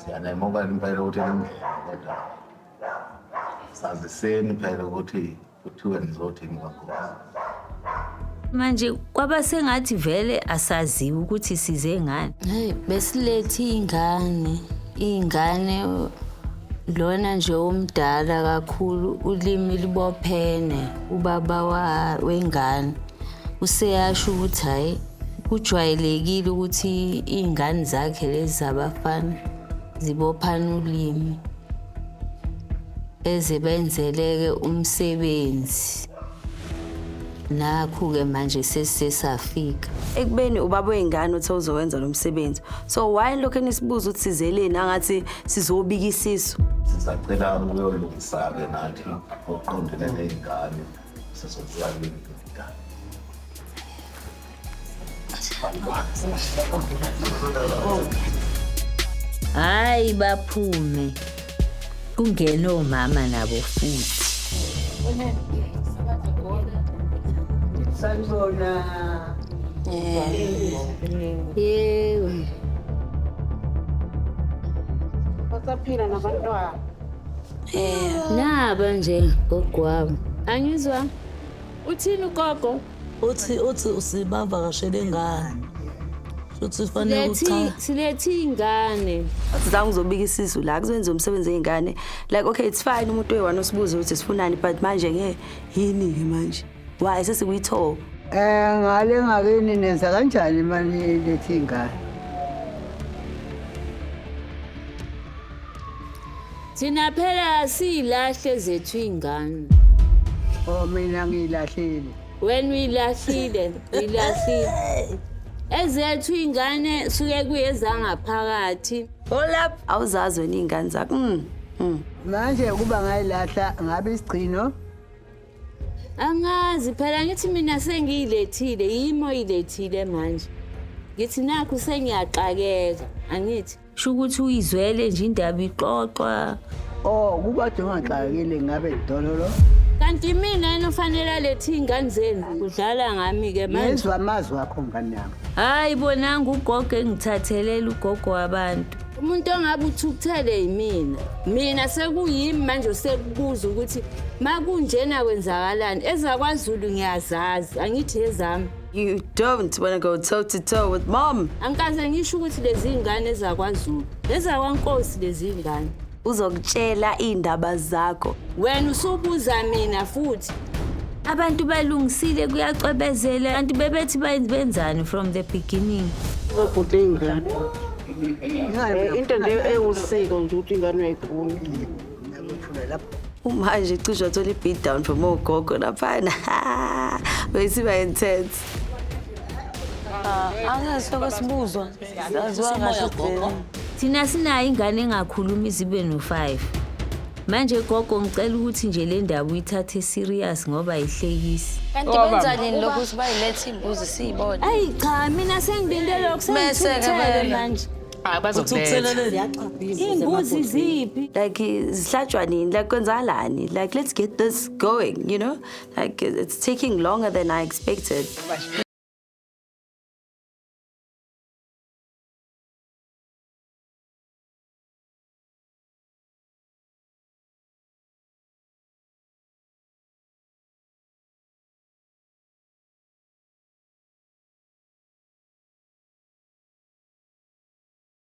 Siyanamukela impela ukuthi ningene, kodwa saziseni phela ukuthi kuthiwe nizothini kwankosi. Manje kwaba sengathi vele asaziwe ukuthi size ngani. Hey, besilethe iy'ngane, iy'ngane lona nje omdala kakhulu ulimi libophene ubaba wengane useyasho ukuthi hhayi kujwayelekile ukuthi iy'ngane zakhe lezi zabafana zibophana ulimi eze benzeleke umsebenzi. Nakhu-ke manje sesisesafika. Ekubeni ubaba wey'ngane uthe uzowenza lo msebenzi, so why lokhu enisibuza ukuthi sizeleni angathi sizobika isisu? Sisacela ukuyolungisa-ke nathi okuqondene ney'ngane, sizobuya kini ngedaba. Hayi baphume. Kungene omama nabo futhi. Sanibona. Yebo. Basaphila nabantwana. Naba nje gogo wami. Angizwa. Uthini ugogo? Uthi usibavakashele ngani? Futhi fanele Silethe ucha. silethe ingane. Sizange uzobika isisu la kuzoyenza umsebenzi wey'ngane. Like, okay, it's fine umuntu oyi-one usibuze ukuthi sifunani, but manje-ke yini-ke manje? Why sesikuyi-tour? Ngale ngakini nenza kanjani mani lethi ingane? Thina phela siyilahle zethu ingane. Oh, mina ngiyilahlile. Wena uyilahlile, uyilahlile. Ezethu ingane suke kuyezangaphakathi. Hold up, awuzazi wena iy'ngane zakho. Manje kuba ngayilahla ngabe isigcino? Angazi phela ngithi mina sengiyilethile, yimi oyilethile manje. Ngithi nakhu sengiyaxakeka, angithi. Sho ukuthi uyizwele nje indaba ixoxwa. Oh, kuba kade ungaxakekile ngabe dololo. Kanti mina yena ufanele alethe iy'ngane zenu. Udlala ngami-ke manje. Ngizwa amazwi akho ngane yami. Hayi bonanga ugogo engithathelela ugogo wabantu. Umuntu ongabe uthukuthele yimina. Mina sekuyimi manje osekubuza ukuthi makunjena kwenzakalani. EzakwaZulu ngiyazazi, angithi ezami. You don't want to go toe to toe with mom. Angikaze ngisho ukuthi lezi ngane ezakwaZulu, ezakwaNkosi lezi ngane. Uzokutshela iy'ndaba zakho. Wena usubuza mina futhi. Abantu balungisile kuyacwebezela, kanti bebethi benzani from the beginning. Ubhuti ingane. Into nje ewusiko nje ukuthi ingane uyayiguna. Manje cishe wathola i-beat down from ogogo laphana. Besiba intense. Angeke sibuzwa. Saziwa kahle kugcina. Thina sinayo ingane engakhulumi zibe no-5. Manje gogo ngicela ukuthi nje le ndaba uyithathe serious ngoba ayihlekisi. Kanti benzani lokhu ukuthi bayilethe imbuzi siyibone? Ayi cha, mina sengilinde lokhu Bese-ke sengithukuthele vele. manje. Hayi bazokuletha. Iy'mbuzi ziphi? Like zihlatshwa nini? Like kwenzakalani? Like let's get this going, you know? Like it's taking longer than I expected.